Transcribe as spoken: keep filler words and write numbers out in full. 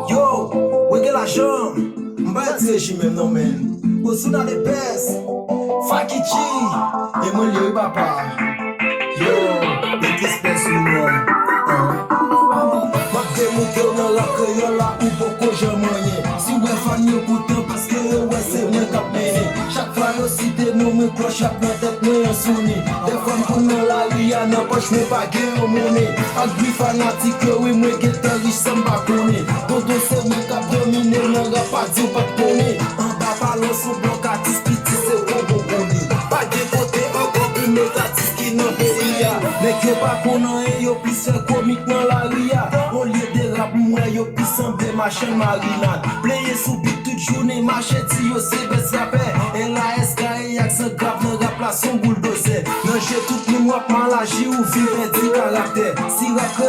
Yo, wege lajan, m pa di rejim menm non men. Ozuna the best, Fakichi, e mwen li wi papa. Yo, big respect sou nou. M ap demouke w nan rap kreyòl la, ou poko janm anyen. Si w wè fan yo kontan paske yo wè se mwen k ap mennen. Chak fwa yo site non mwen, klòch ap nan tèt mwen an sonnen. Dèfwa m konn nan lari a, nan pòch mwen pa gen yon monnen. Ak bri fanatik yo, wi, mwen gentan rich san m pa konnen. Tonton, se mwen k ap domine nan rap, pa di w pa t konnen. Anba palon sou blòk, atis piti se gwo gwo konnen. Pa gen kote ankò pou met atis ki nan peyi a. Nèg yo pa konn anyen, yo plis fè komik nan lari a. Olye de rap, m wè yo plis sanble machann marinad. Plenyen sou bit tout jounen, mache di yo se bèst rapè. L A S K E ak san grav nan rap la, s on bouldozè. Nan je tout moun w ap mal aji, ou vin pèdi karaktè. Si rap